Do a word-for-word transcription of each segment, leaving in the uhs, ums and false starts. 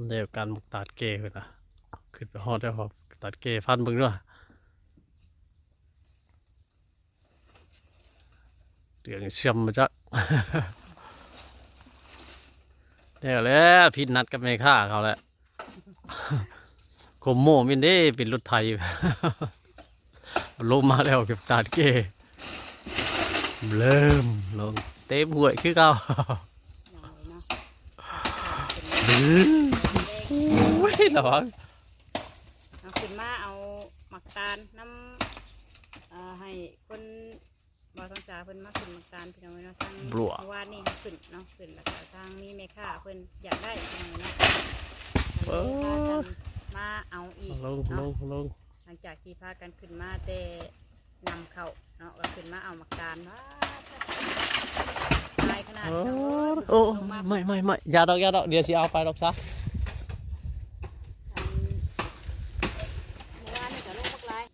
ได้การหมากตาดแก่เพิ่นน่ะ ขึ้นไปฮอดแล้วครับ ตาดแก่ฟันเบิ่งด้วย เหลืองเชียมมาจัก แล้วแหละ ผิดนัดกับแม่ค้าเขาแหละ โคมโม่มินเด้ เป็นรถไถ ลงมาแล้วเก็บตาดแก่ เริ่มลง เต็มห้วยคือเก่า หน่อยเนาะ โอ้ย ระวัง เอาขึ้นมาเอาหมากตาลนำ เอ่อ ให้คน บ่าวทองจ๋าเพิ่นมาขึ้นหมากตาลพี่น้องเอ้ยเนาะ ทั้ง บลัว เมื่อวานนี้เฮาขึ้นเนาะ ขึ้นแล้วก็ทางมีแม่ค้าเพิ่นอยากได้พี่น้องเอ้ยเนาะ ก็เลยพากันมาเอาอีก ลง เนาะ ลง ลง หลังจากที่พากันขึ้นมาแต่นำเข้าเนาะ ก็ขึ้นมาเอาหมากตาล ว้า หลายขนาด เออ พี่น้องเอ้ย โอ้ ลงมา ไม่ ไม่ ไม่ อย่าดอก อย่าดอก เดี๋ยวสิเอาไปดอกซะ อัน เมื่อวานนี้ก็ลงบักหลาย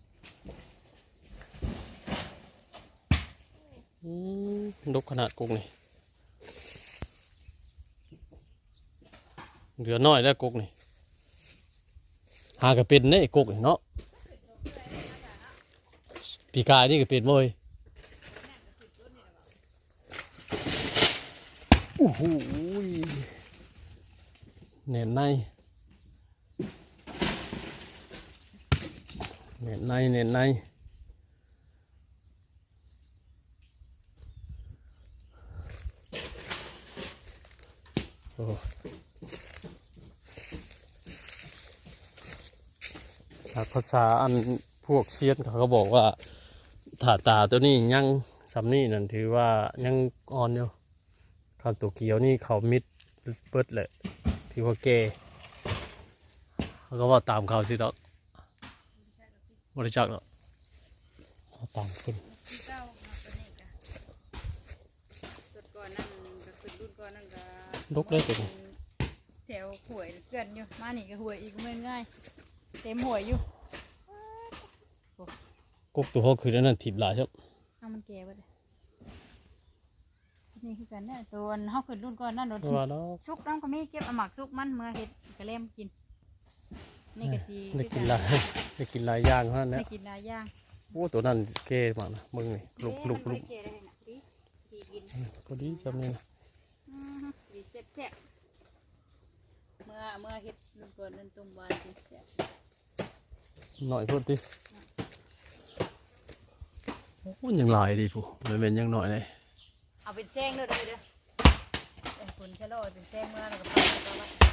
อืม ดกขนาดกกนี่ เหลือน้อยแล้วกกนี่ หากะเป็นเด้กกนี่เนาะ ปีกายนี่ก็เป็นเว้ย โอ้โห แน่นใน แน่นใน แน่นใน โอ้ หลักภาษาอันพวกเซียนเขาก็บอกว่า ถ้าตาตัวนี้ยังส่ำนี้นั่นถือว่ายังอ่อนอยู่ คันตัวเขียวนี่เขามิดเบิดแหละ ถือว่าแก่ เขาก็ว่าตามเขาสิดอก บ่ได้จักดอก เอาตามเพิ่น คือเก่าเนาะ ตัวนี้ก็ ต้นก่อนนั่นก็ขึ้น รุ่นก่อนนั่นก็ ดกเลยตัวนี้ แถวห้วยเกื่อนอยู่ มานี่ก็ห้วยอีก เมื่อยง่าย เต็มห้วยอยู่ กกตัวเขาคืออันนั้นถีบหลายครับ เอามันแก่เบิดเลย นี่คือกันเนี่ย ตัวอันเฮาขึ้นรุ่นก่อนนั่น โดน ว่าดอก สุกนำก็มี เก็บเอาหมากสุกมันเมื่อเฮ็ดกะแลมกิน นี่ก็สิ ได้กินหลาย ได้กินหลายอย่างเท่านั้นแห ได้ ละ กินหลายอย่าง โอ้ ตัวนั้นแก่มากนะ มึงนี่ ลุก เอ๊ะ ลุก มัน ลุก บ่ได้แก่ได้นะ ดี ดีกิน พอดีจำนี่นะ อืม ดีแซ่บๆ เมื่อ เมื่อเฮ็ดรุ่นก่อนนั่นต้มหวานสิแซ่บ หน่อยโพดติ โอ้ ยังหลายดีผู้ มันเป็นยังหน่อยเลย เอาเป็นแซงเด้อ เด้อ เด้อ เอ้ย ฝนชะลอเป็นแซงเมื่อแล้วก็ไปแล้วก็